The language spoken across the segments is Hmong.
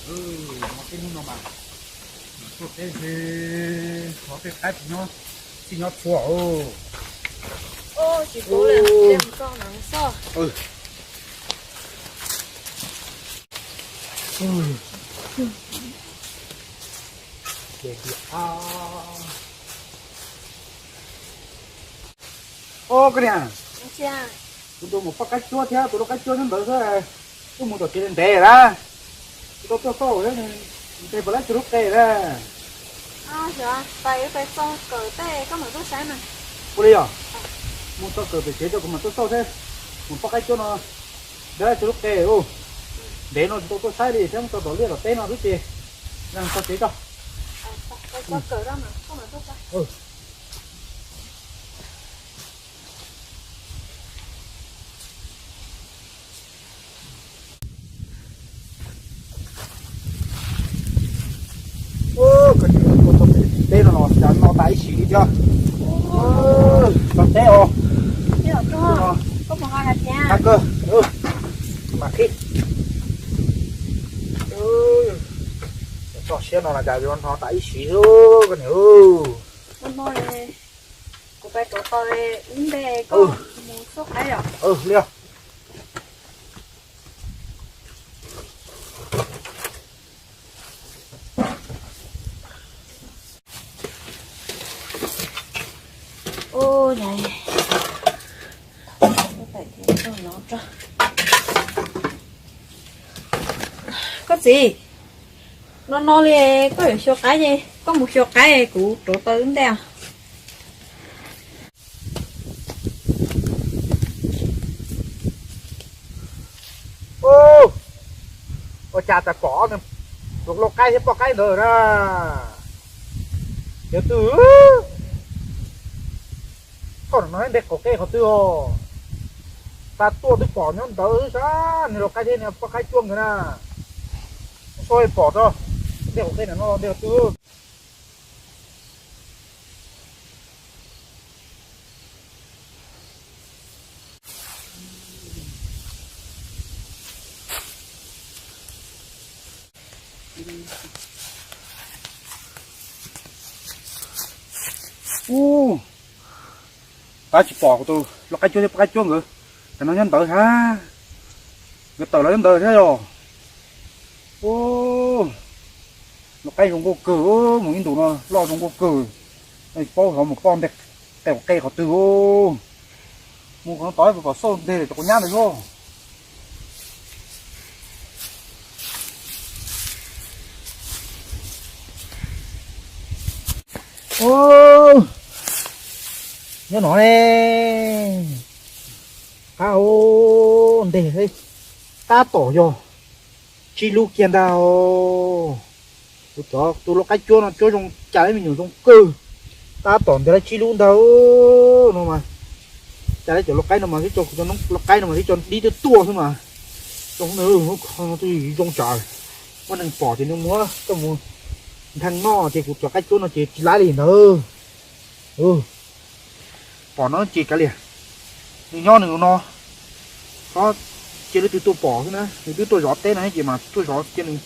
Ua tej hnub no mas tuaj teb ntshe xyov tej qaib tsis nyob txhij nyob txhua. Tsis Ua koj niam, kuv tus mus poj qaib cuab thiab tus lau qaib cuab nyob ntawd xwb, wb mus tom tsev ntev ntev lawm, tsis tau tuaj xauj thiab, ntes puas laib tsuag lub qe lawm. Ua li yog mus txog kawm pem tsev rau kuv mam tuaj xauj thiab, mus poj qaib cuab no ntes laib tsuag lub qe, ntev no tsis tau tuaj saib li thiab, mus tau tom liaj tom teb no xwb ces txog tsev tso. Koj niam, tuaj txog pem teb no los cas no tas ib sim li thiab. Txog teb os. Koj, mam qhib. Txog siab no los cas yuav no tas ib sim koj niam. Kuv pais rauv taws ib nte, koj mus xauj qaib os. Li os. Koj txiv, no no li koj yuav xyuas qaib ces koj mus xyuas qaib, kuv rauv taws ib nte os. Ua cas tas pom tus lau qaib thiab poj qaib ntawd na? Yog twg? Thaum no ntes qaum qe qhov twg os? Tas tuaj twb pom nyob ntawd xwb sas, nws lau qaib thiab nws poj qaib cuab nkawd na. Xauj pom tso, ntes qaum qe no ntes qhov twg? Ub, tab tsis pom kuv tus lau qaib cuab thiab poj qaib cuab nkawd, ces no nyob ntawd thiab. Nkawd tawm los nyob ntawd thiab yog. Ub, lau qaib zoo nkauj kawg, mus ib ntus no loj zoo nkauj kawg. Paub xyov mus poj ntes qaum qe qhov twg. Mus qhov no tod puas pom xauj ntes cov quav nyab ntawd xwb. Nyob no ne, qab ntes tab tom yog tsib lub kiag ntag os. Kuv cov tus lau qaib cuab no cuab zoo cas lawm me nyuam zoo kawg. Tab tom ntes laib tsib lub ntag no mas. Cas lawm cov lau qaib no mas twb tso, kuv cov lau qaib no mas twb tso dib tuaj tuaj xwb mas. Zoo no twb zoo tsawv. Muaj neeg pom ces nws muab coj mus nthee noj ces kuv cov qaib cuab no ces tsis laib li ntawd. Pom no ces kav liam, nws nyob nws no, txhob cia leej twg tuaj pom xwb na, nws twb tuaj zov teb no ces mas tuaj zov cia nws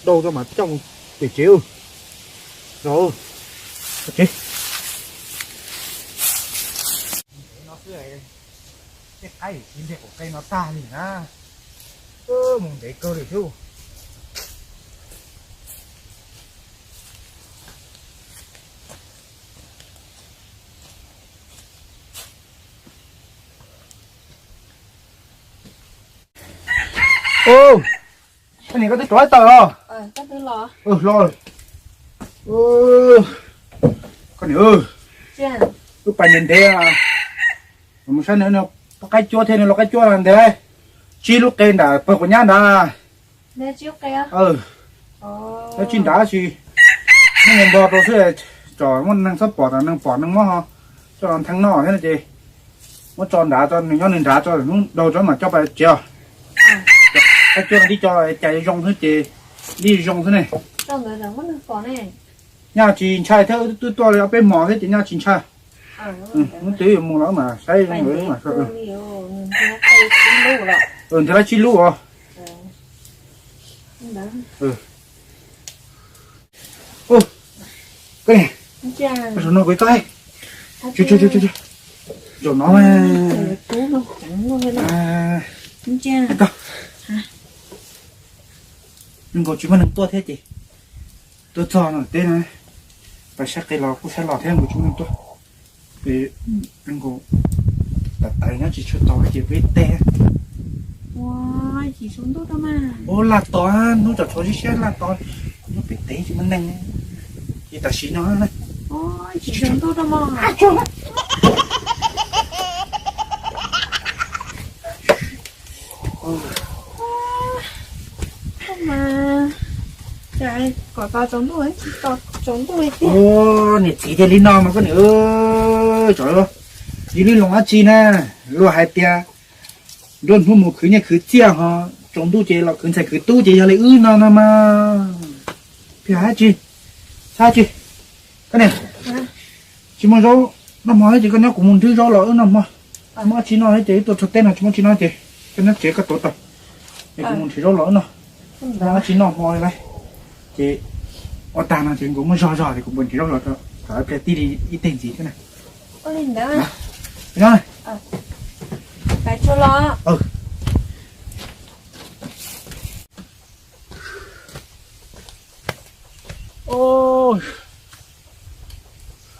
daug tso mas coj mus pem tsev. Zov tsev. Tej qaib tsis ntes qaum qe no tag li na, mus ntev kawg li xwb. Koj niam, koj twb rov tawm los? Los. Koj niam, wb pais ntev ntev, mus saib nws poj qaib cuab thiab nws lau qaib cuab ntes laib tsib lub qe nram pawg quav nyab ntawd. Tab tsis nrad tsis, muab mus npog rau xwb, tsom muaj neeg txhob pom, neeg pom neeg muab ho coj los nthee noj thiab no ces muab tso nrad tso, nws nyob nws nrad tso, hnub daug tso mam coj pais tsev os. Qaib cuab no tib co cais zoo xwb ces li zoo xwb ne. Nyaj tsis ntshai thiab, twb tuaj li ob peb hmos thiab ces nyaj tsis ntshai. Hnub twg yuav mus los mas saib zoo mas. Ntiav lawv tsib lub os. Ub, koj niam, zaum no kuv toj, zaum no, nkaus tsis muaj neeg tuaj thiab ces tuaj txog no teb no, pas sab qe los kuj sab los thiab nkaus tsis muaj neeg tuaj. Nkaus tas tas nyob tsis tshua tau ces peb teb. Ua, laj tod, hnub tsaus tsaus siab siab laj tod, nyob pem teb tsis muaj neeg. Ces tam sim no niam txiv tias li no mas koj niam, yus li loos dab tsi na, luag hais tias nruab hnub mus khwv nyiaj khwv txiaj ho tsaus ntuj ces los khwv ntxhais khwv tub ces yog li wb no no mas. Phem dab tsi, txhob tsi. Koj niam, tsis muaj zaub noj hmo ces koj nyob kuv mus nrhiav zaub los wb noj hmo. Muaj dab tsi noj ces wb tuaj txog teb no tsis muaj dab tsi noj ces koj nyob tsev koj tuav tau. Es kuv mus nrhiav zaub los wb noj. Muaj dab tsi noj hmo li lauj. Ces ua tag no ces kuv muaj zog zog ces kuv mus nrhiav zaub los rau ib pliag tij li ib teg ntxiv thiab na.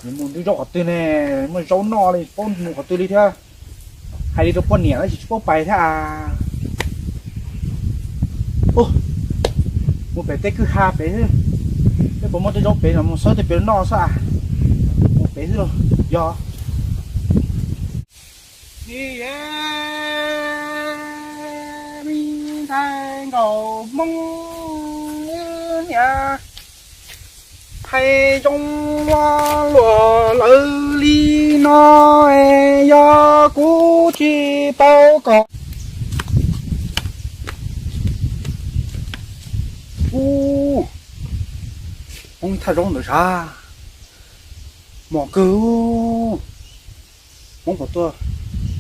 Mus nrhiav zaub qhov twg ne, muaj zaub noj li paub mus qhov twg li thiab. Hais li rau poj niam los tsis paub pais thiab as. Mus pem tej kwj ha pem xwb, peb puas muaj tej zaub pem no mus xawb tej pem noj xwb as. Mus pem xwb los yog. Nim me ntxhais nkauj Hmoob niam, hais zoo luag lawv li no, yog kuv tsis tau kom. Ub, Hmoob thaj zaub ntawd sav, mos kawg. Hmoob puas tuaj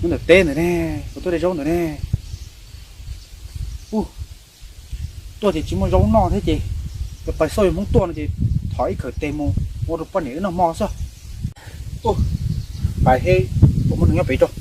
nyob ntawm teb ntawd ne, puas tuaj de zaub ntawd ne? Ub, tuaj ces tsis muaj zaub noj thiab ces, yog pais xauj yog Hmoob tuaj no ces thov ib khawm tes mus ua rau poj niam wb noj hmo xwb. Ub, pais he, puas muaj neeg nyob pem rau.